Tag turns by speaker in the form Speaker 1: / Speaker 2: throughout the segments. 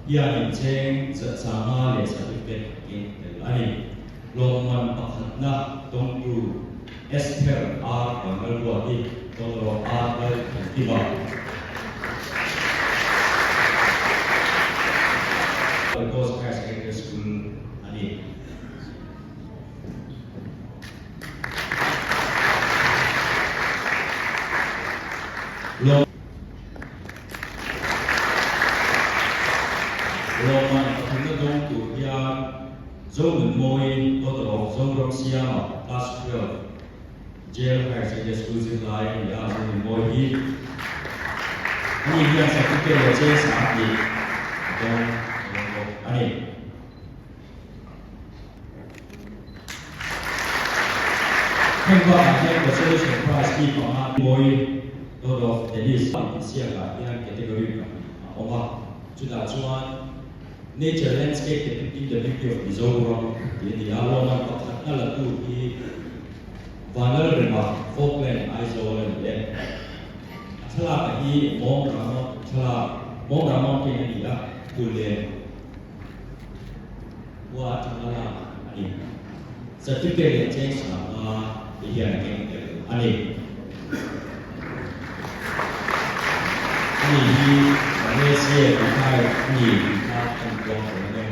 Speaker 1: hianin cheng 500 leh certificate keng tel a ni. Lawmman pakhatna dawngtu Esther R Vanlalruati Dawngro R Lalthankima. Holy Ghost Higher Secondary School a ni. Lawmman pathumna dawng tur hian Zonunmawi Daughter of Zoram Siama Class 12 Jail Higher Secondary School zirlai a ni a, Zonunmawi hi ani hian certificate leh cheng sang tih a dawng bawk a ni. Heng bakah hian Consolation Prize hi panga mawi Lord of Tennis insiakah hian category pahnih a awm a, chutah chuan Nature Landscape Depicting the Beauty of Mizoram tih a ni a, lawmman pakhatna la tu hi Vanlalrema Falkland Aizawl a ni e. A thlalakah hi Mawmrama thlalak Mawmra Mountain a ni a, Phullen. Khua atanga lak a ni. Certificate leh cheng sanga te hian a keng tel a ni. Ani hi Malaysia retired a ni tih kha a inpuang tawh ang e.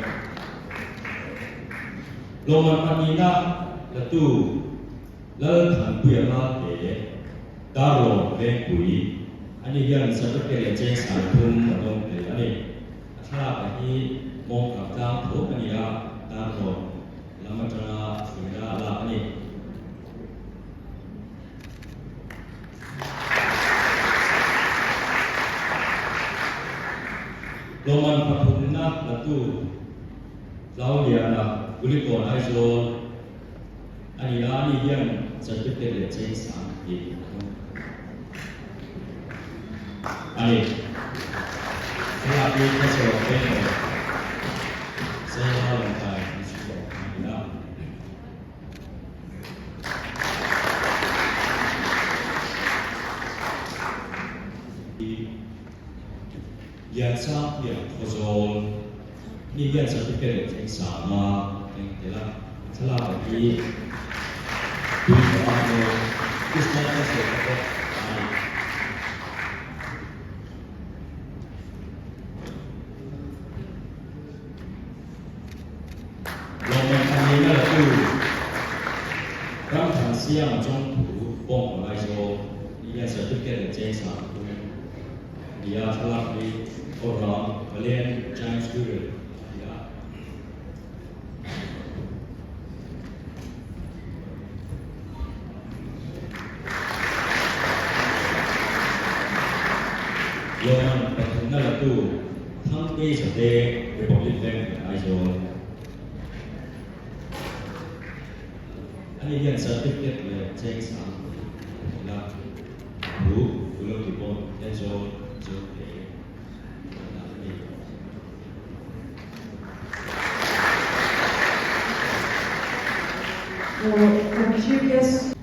Speaker 1: Lawmman pahnihna latu Lalthanpuia Lalte, Darlawn Vengpui, ani hian certificate leh cheng sang thum a dawng tel a ni. A thlalakah hi mawngkam tlang tho a ni a, darlawn lam atanga thlir a lak a ni. Lawmman pathumna latu Tlauliana Kulikawn Aizawl a ni a, ani hian certificate leh cheng sang tih a tum a ni. Thlalak hi Thlasawm Pengawm Saiha Lawngtlai District ah a ni a. Liansangpuia Khawzawl mi hian certificate leh thleng sanga eng tel a, thlalak ah hi Tuikhawh emaw Kristian Council te pawh a ni. Lawmman pahnih na latu Ramthansiama Chawngthu Bawngkawn Aizawl ni hian certificate leh cheng sang a tum nia thlalak hi Awrang Palen Giant Squirrel a ni a. Lawmman pathumna latu Thangtei Zate Republic Bank Aizawl ani hian certificate leh cheng sang a la thu Pulo Tibon Aizawl Zote a ni.
Speaker 2: Kan chief guest.